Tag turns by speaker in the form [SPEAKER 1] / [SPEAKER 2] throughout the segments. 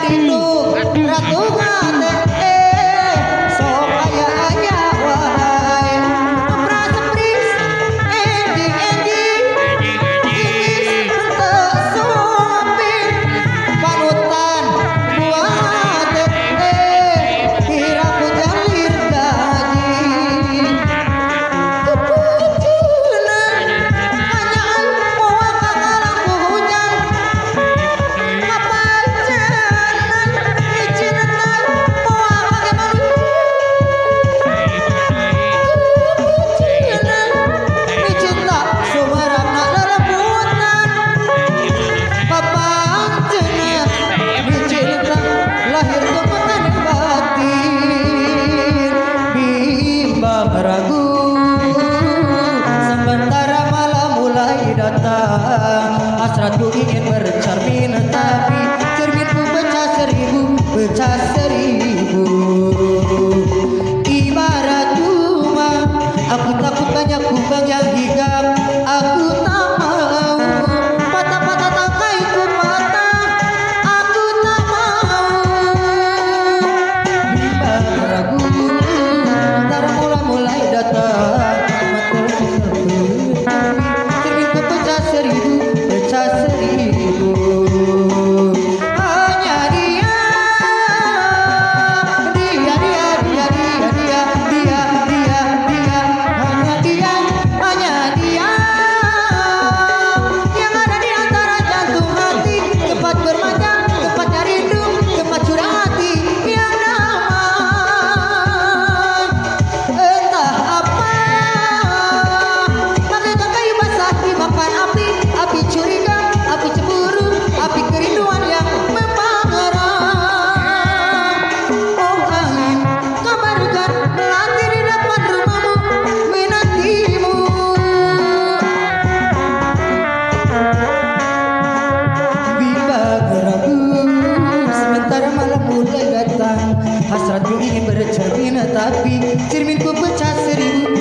[SPEAKER 1] Kaditu ratu hate sok aya-aya wae Prasepris enjing-enjing Iis henteu sumping panutan buah hate piraku jalir gaji kepucunan hanyaan moal kahalang ku hujan kapancenan micin-tan moal kage kepucunan micinta sumerapna lelembutan papancenan micinta lahir gemetan batin bimbang ragu sementara malam mulai datang hasratku ingin bercermin tapi cerminku pecah seribu pecah seribu ibarat bunga aku takut banyak kumbang yang hinggap aku tak mau patah-patah tangkaiku patah aku tak mau bimbang ragu sementara mulai datang cerminku pecah seribu pecah seribu hanya dia dia dia dia dia dia dia dia dia hanya dia yang ada di antara jantung hati tempat bermanja tempatnya rindu tempat curah hati yang damai entah apa bagaikan kayu basah dimakan api api curiga api cemburu api kerinduan yang membara. Oh angin kabarkan melati di depan rumahmu menantimu bimbang ragu sementara malam mulai datang hasratku ingin bercermin tapi cerminku pecah seribu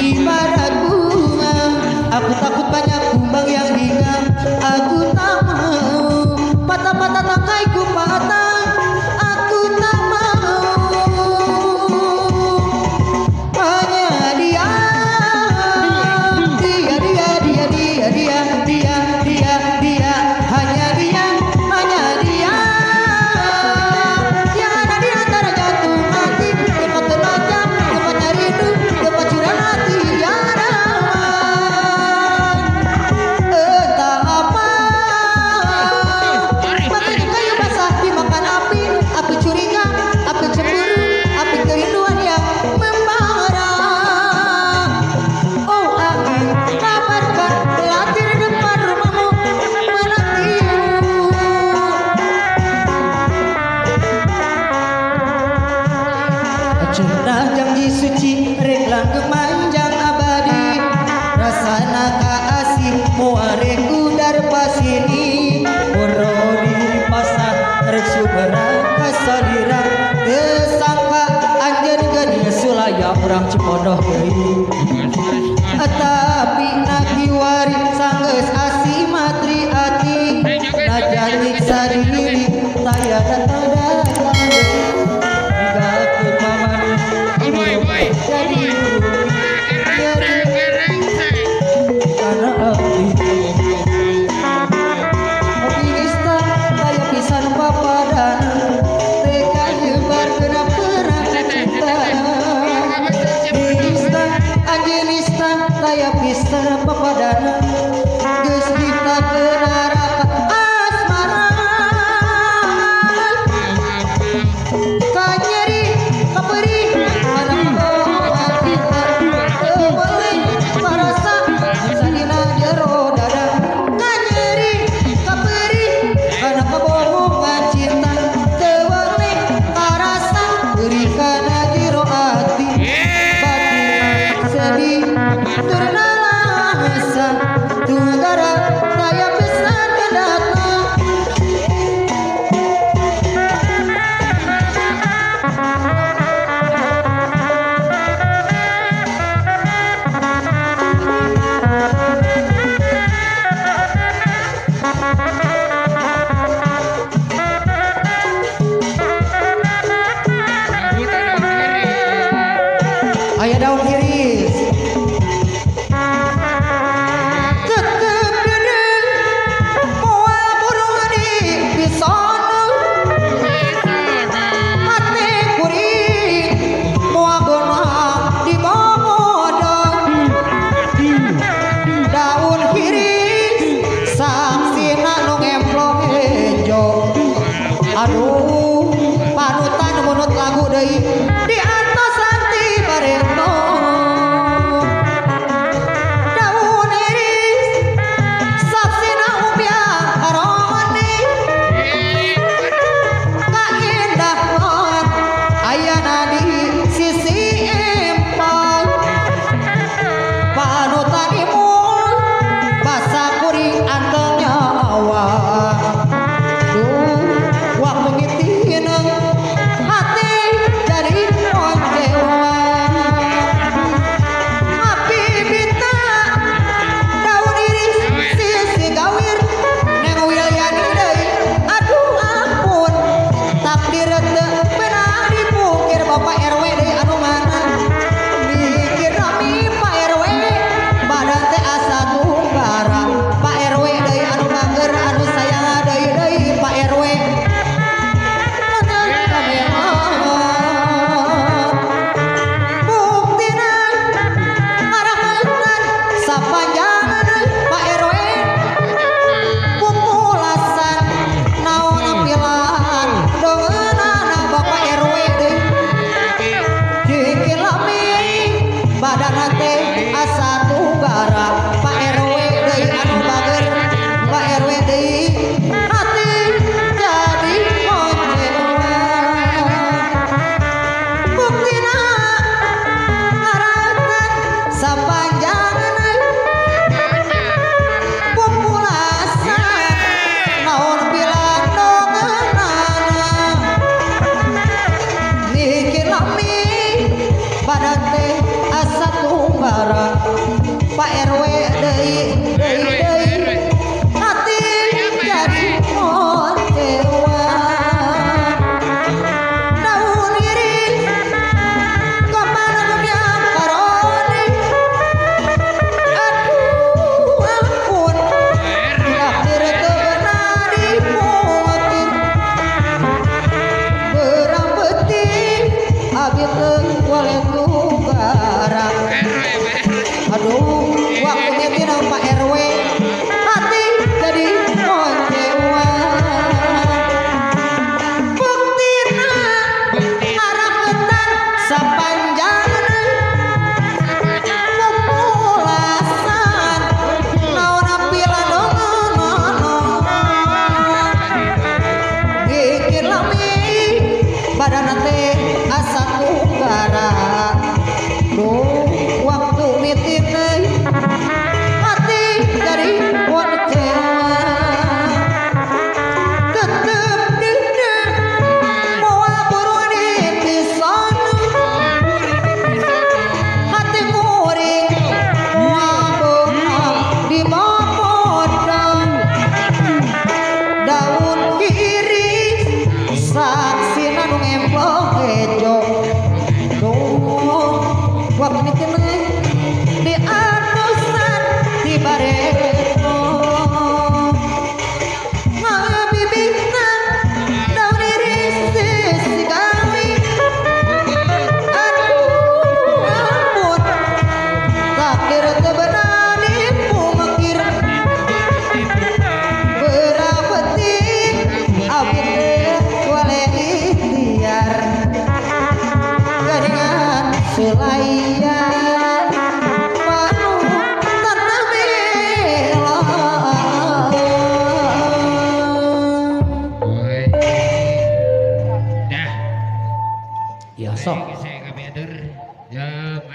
[SPEAKER 1] ibarat bunga aku takut banyak kumbang yang hinggap aku tak mau patah-patah tangkaiku patah aku tak mau hanya dia dia dia dia dia dia dia dia dia hanya dia yang ada di antara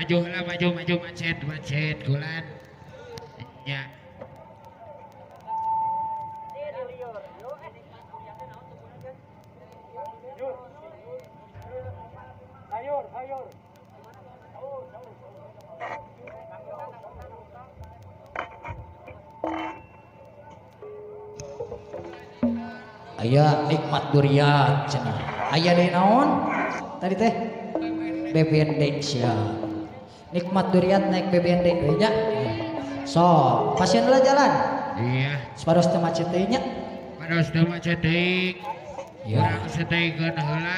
[SPEAKER 2] Maju heula maju maju macet macet kulan. Nya.
[SPEAKER 1] Aya nikmat durian cenah. Aya deui naon? Tadi teh BBND sia. Nikmat durian naik BBND we nya. So, pasien heula jalan.
[SPEAKER 2] Iya.
[SPEAKER 1] Saparos teu macet teuing nya.
[SPEAKER 2] Paros teu macet teuing.
[SPEAKER 1] Iya.
[SPEAKER 2] Urang seteikeun heula.